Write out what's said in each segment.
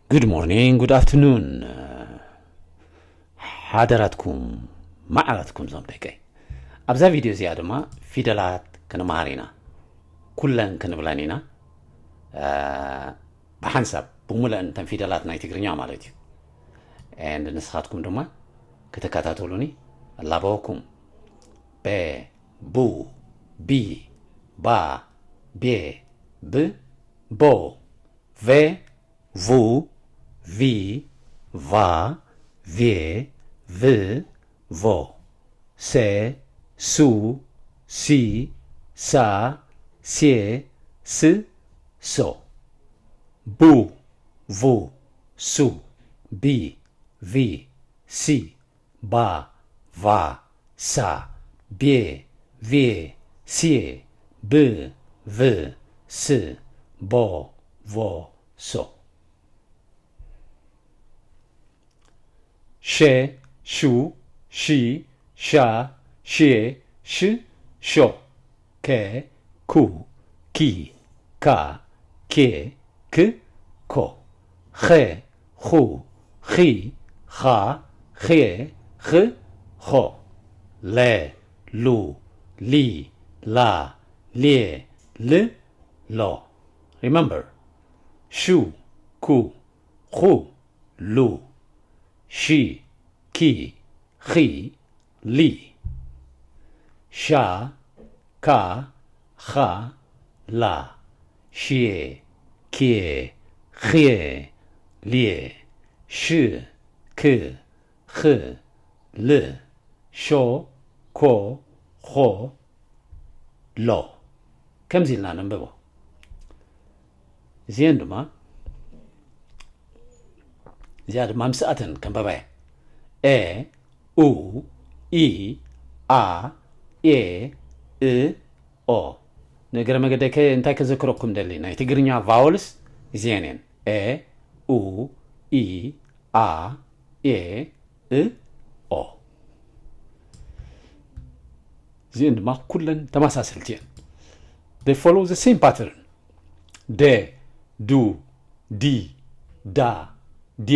Good morning, good afternoon. ሓደራትኩም፣ መዓራትኩም ዞም ደቀይ። ኣብዛ ቪድዮ እዚኣ ድማ ፊደላት ክንመሃር ኢና። ኩለን ክንብለን ኢና። እ፣ ብሓንሳብ፣ ብሙሉእን እተን ፊደላት ናይ ትግርኛ ማለት እዩ። And ንስኻትኩም ድማ ክትከታተሉኒ እላበወኩም። ቤ፣ ቡ፣ ቢ፣ ባ፣ ቤ፣ ብ፣ ቦ፣ ቬ፣ ቩ፣ ቪ፣ ቫ፣ ቬ፣ ቭ፣ ቮ፣ ሴ፣ ሱ፣ ሲ፣ ሳ፣ ሴ፣ ስ፣ ሶ። ቡ፣ ቩ፣ ሱ፣ ቢ፣ ቪ፣ ሲ፣ ባ፣ ቫ፣ ሳ፣ ቤ፣ ቬ፣ ሴ፣ ብ፣ ቭ፣ ስ፣ ቦ፣ ቮ፣ ሶ። ሸ፣ ሹ፣ ሺ፣ ሻ፣ ሼ፣ ሽ፣ ሾ። ከ፣ ኩ፣ ኪ፣ ካ፣ ኬ፣ ክ፣ ኮ። ኸ፣ ኹ፣ ኺ፣ ኻ፣ ኼ፣ ኽ፣ ኾ። ለ፣ ሉ፣ ሊ፣ ላ፣ ሌ፣ ል፣ ሎ። Remember፣ ሹ፣ ኩ፣ ኹ፣ ሉ፣ ሺ፣ ኪ፣ ኺ፣ ሊ። ሻ፣ ካ፣ ኻ፣ ላ፣ ሼ፣ ኬ፣ ኼ፣ ሌ፣ ሽ፣ ክ፣ ኽ፣ ል፣ ሾ፣ ኮ፣ ኾ፣ ሎ። ከምዚ ኢልና ነንብቦ። እዚአን ድማ፣ እዚኣ ድማ ምስኣተን ከንበባ እየ። ኤ፣ ኡ፣ ኢ፣ ኣ፣ ኤ፣ እ፣ ኦ። ንእግረ መገደይ ከ-፣ እንታይ ከዘክረኩም ደሊ፣ ናይ ትግርኛ ቫወልስ እዚአን እየን። ኤ፣ ኡ፣ ኢ፣ ኣ፣ ኤ፣ እ፣ ኦ። እዚአን ድማ ኩለን ተመሳሰልቲ እየን። They follow the same pattern። ደ፣ ዱ፣ ዲ፣ ዳ፣ ዴ፣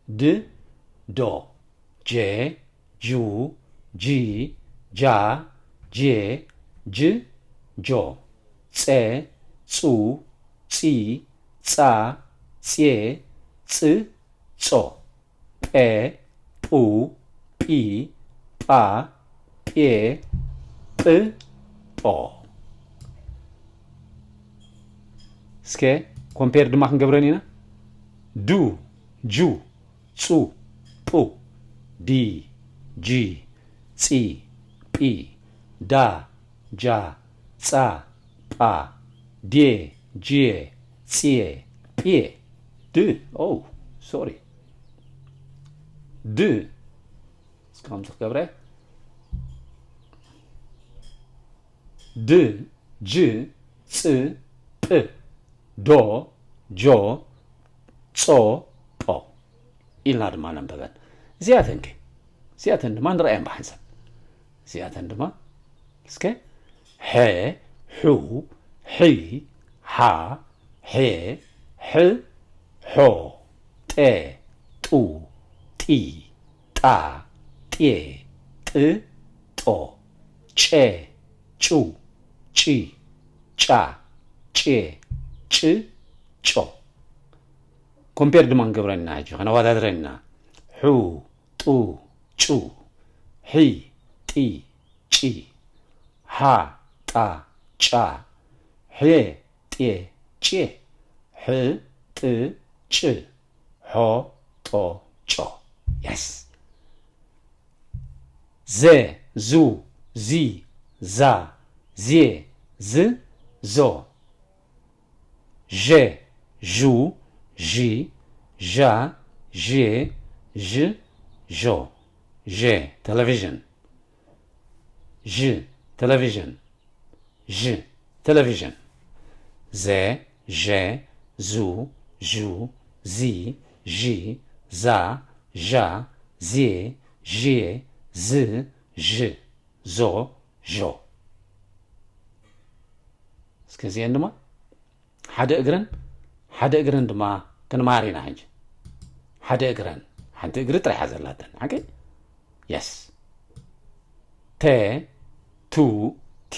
ድ፣ ዶ። ጀ፣ ጁ፣ ጂ፣ ጃ፣ ጄ፣ ጅ፣ ጆ። ጸ፣ ጹ፣ ጺ፣ ጻ፣ ጼ፣ ጽ፣ ጾ። ጴ፣ ጲ፣ ጳ፣ ጴ፣ ጲ፣ ጶ። እስከ ኮምፔር ድማ ክንገብረን ኢና። ዱ፣ ጁ፣ ጹ፣ ጡ፣ ዲ፣ ጂ፣ ጺ፣ ጲ፣ ዳ፣ ጃ፣ ጻ፣ ጳ፣ ዴ፣ ጄ፣ ጼ፣ ጴ፣ ድ። ኦ፣ ሶሪ። ድ። እስካሁን ትገብረ። ድ፣ ጅ፣ ጽ፣ ጵ፣ ዶ፣ ጆ፣ ጾ፣ ጶ ኢልና ድማ ነንበበን። እዚኣተን ከ? እዚኣተን ድማ ንረኣየን ብሓንሳብ። እዚኣተን ድማ እስከ፣ ሐ፣ ሑ፣ ሒ፣ ሓ፣ ሔ፣ ሕ፣ ሖ፣ ጤ፣ ጡ፣ ጢ፣ ጣ፣ ጤ፣ ጥ፣ ጦ፣ ጨ፣ ጩ፣ ጪ፣ ጫ፣ ጬ፣ ጭ፣ ጮ። ኮምፔር ድማ ንገብረና ሕጂ፣ ከነወዳድረና። ሑ፣ ጡ፣ ጩ፣ ሒ፣ ጢ፣ ጪ፣ ሓ፣ ጣ፣ ጫ፣ ሐ፣ ጤ፣ ጬ፣ ሕ፣ ጥ፣ ጭ፣ ሖ፣ ጦ፣ ጮ። የስ። ዘ፣ ዙ፣ ዚ፣ ዛ፣ ዜ፣ ዝ፣ ዞ። ዠ፣ ዡ፣ ዢ፣ ዣ፣ ዤ፣ ዥ፣ ዦ። ቴሌቪዥን። ዥ፣ ቴሌቪዥን። ዥ፣ ቴሌቪዥን። ዘ፣ ዠ፣ ዙ፣ ዡ፣ ዚ፣ ዢ፣ ዛ፣ ዣ፣ ዜ፣ ዤ፣ ዝ፣ ዥ፣ ዞ፣ ዦ። እስከ እዚአን ድማ ሓደ እግረን፣ ሓደ እግረን ድማ ክንመሃር ኢና ሕጂ። ሓደ እግረን፣ ሓንቲ እግሪ ጥራይ እያ ዘላተን። ሓቂ? የስ። ተ፣ ቱ፣ ቲ፣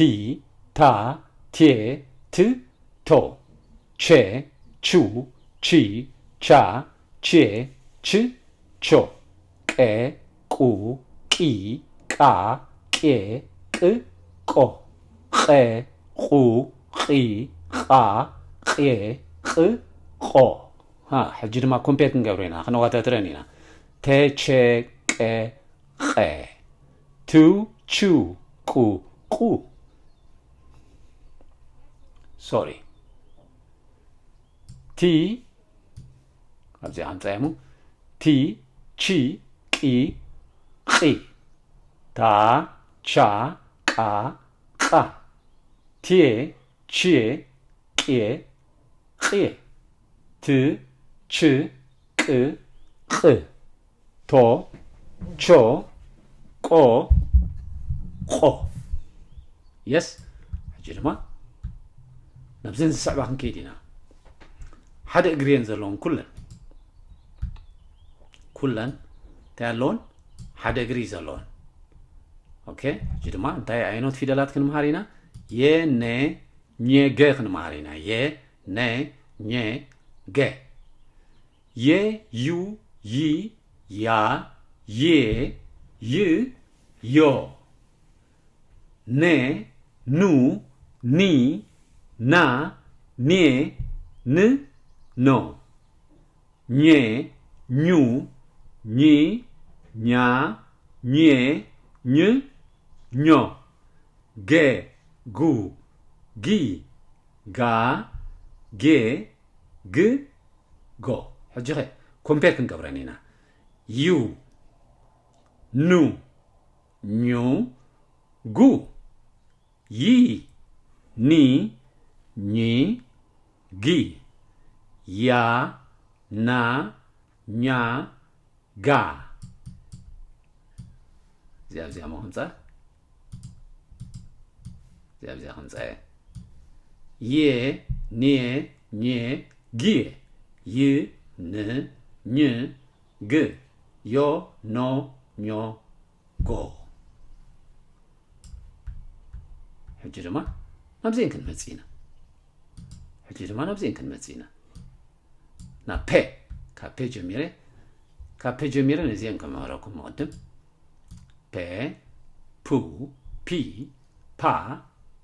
ታ፣ ቴ፣ ት፣ ቶ። ቸ፣ ቹ፣ ቺ፣ ቻ፣ ቼ፣ ች፣ ቾ። ቀ፣ ቁ፣ ቂ፣ ቃ፣ ቄ፣ ቅ፣ ቆ። ቐ፣ ቑ፣ ቒ፣ ቓ፣ ቄ፣ ቕ፣ ቆ። ሃ፣ ሕጂ ድማ ኮምፔር ክንገብሮ ኢና፣ ክነዋዳድረን ኢና። ተ፣ ቸ፣ ቀ፣ ቐ። ቱ፣ ቹ፣ ቁ፣ ቑ። ሶሪ። ቲ፣ ኣብዚኣ ኣምጻእሞ። ቲ፣ ቺ፣ ቂ፣ ቒ። ታ፣ ቻ፣ ቃ፣ ቓ። ቴ፣ ቼ፣ ቄ፣ ቄ። ት፣ ች፣ ቅ፣ ቕ። ቶ፣ ቾ፣ ቆ፣ ቖ። የስ። ሕጂ ድማ ናብዘን ዝስዕባ ክንከይድ ኢና። ሓደ እግሪ እየን ዘለውን ኩለን። ኩለን እንታይ ኣለውን? ሓደ እግሪ እዩ ዘለውን። ኦኬ፣ ሕጂ ድማ እንታይ ዓይነት ፊደላት ክንመሃር ኢና? የ፣ ነ፣ ኘ፣ ገ ክንመሃር ኢና። የ፣ ነ፣ ኘ፣ ገ። የ፣ ዩ፣ ይ፣ ያ፣ ዬ፣ ይ፣ ዮ። ነ፣ ኑ፣ ኒ፣ ና፣ ኔ፣ ን፣ ኖ። ኘ፣ ኙ፣ ኚ፣ ኛ፣ ኘ፣ ኝ፣ ኞ። ገ፣ ጉ፣ ጊ፣ ጋ፣ ጌ፣ ግ፣ ጎ። ሕጂ ኸ ኮምፔር ክንገብረን ኢና። ዩ፣ ኑ፣ ኙ፣ ጉ። ዪ፣ ኒ፣ ኚ፣ ጊ። ያ፣ ና፣ ኛ፣ ጋ። እዚኣ፣ እዚኣ ሞ ከምጻ? እዚኣ፣ እዚኣ ከምጻ እየ። ዬ፣ ኔ፣ ኘ፣ ጌ። ይ፣ ን፣ ኝ፣ ግ። ዮ፣ ኖ፣ ኞ፣ ጎ። ሕጂ ድማ ናብዚአን ክንመጽእ ኢና። ሕጂ ድማ ናብዚአን ክንመጽእ ኢና። ናብ ፔ፣ ካብ ፔ ጀሚረ፣ ካብ ፔ ጀሚረ ነዚአን ከመሃረኩም መቕድም። ፔ፣ ፑ፣ ፒ፣ ፓ፣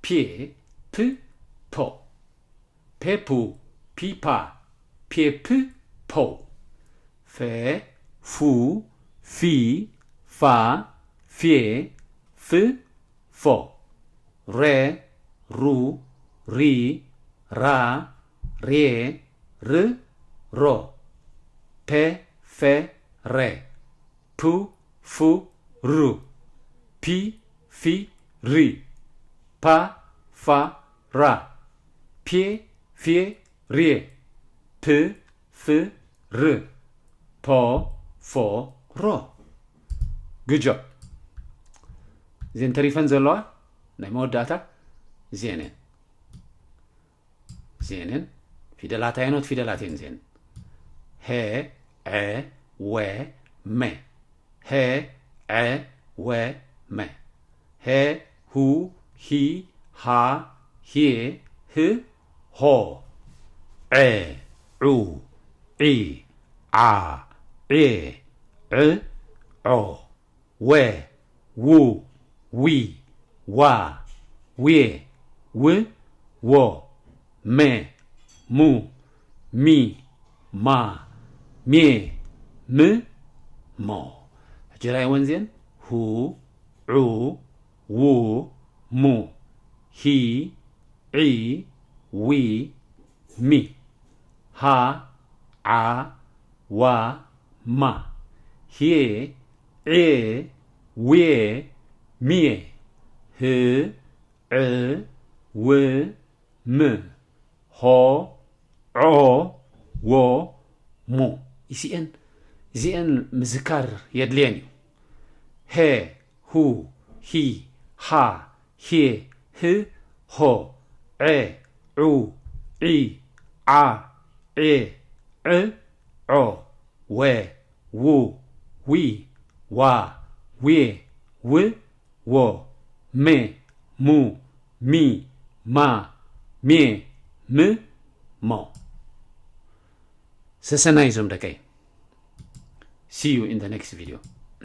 ፔ፣ ፕ፣ ፖ። ፔፑ፣ ፒፓ፣ ፔፕ፣ ፖ። ፌ፣ ፉ፣ ፊ፣ ፋ፣ ፌ፣ ፍ፣ ፎ። ሬ፣ ሩ፣ ሪ፣ ራ፣ ሬ፣ ር፣ ሮ። ፔ፣ ፌ፣ ሬ። ፑ፣ ፉ፣ ሩ። ፒ፣ ፊ፣ ሪ። ፓ፣ ፋ፣ ራ። ፔ፣ ፌ፣ ሬ። ፕ፣ ፍ፣ ር። ፖ፣ ፎ፣ ሮ። ጉድ ጆብ። እዘን ተሪፈን ዘለዋ ናይ መወዳእታ እዚአን እየን። እዚአን እየን። ፊደላት፣ ኣየኖት ፊደላት እየን እዚአን? ሄ፣ ዐ፣ ወ፣ መ። ሄ፣ ዐ፣ ወ፣ መ። ሄ፣ ሁ፣ ሂ፣ ሃ፣ ሄ፣ ህ፣ ሆ። ዐ፣ ዑ፣ ዒ፣ ዓ፣ ዔ፣ ዕ፣ ዖ። ወ፣ ዉ፣ ዊ፣ ዋ፣ ዌ፣ ው፣ ዎ። ሜ፣ ሙ፣ ሚ፣ ማ፣ ሜ፣ ም፣ ሞ። ሕጂ ርኣይወን እዚአን። ሁ፣ ዑ፣ ዉ፣ ሙ። ሂ፣ ዒ፣ ዊ፣ ሚ። ሃ፣ ዓ፣ ዋ፣ ማ። ሄ፣ ዔ፣ ዌ፣ ሜ። ህ፣ ዕ፣ ው፣ ም። ሆ፣ ዖ፣ ዎ፣ ሞ። እዚአን፣ እዚአን ምዝካር የድልየን እዩ። ሄ፣ ሁ፣ ሂ፣ ሃ፣ ሄ፣ ህ፣ ሆ፣ ዔ፣ ዑ፣ ዒ፣ ዓ፣ ዔ፣ ዕ ዖ ወ ው ዊ ዋ ዌ ው ዎ ም ሙ ሚ ሜ ም ሞ። ሰሰናይ እዞም ደቀይ። See you in the next video.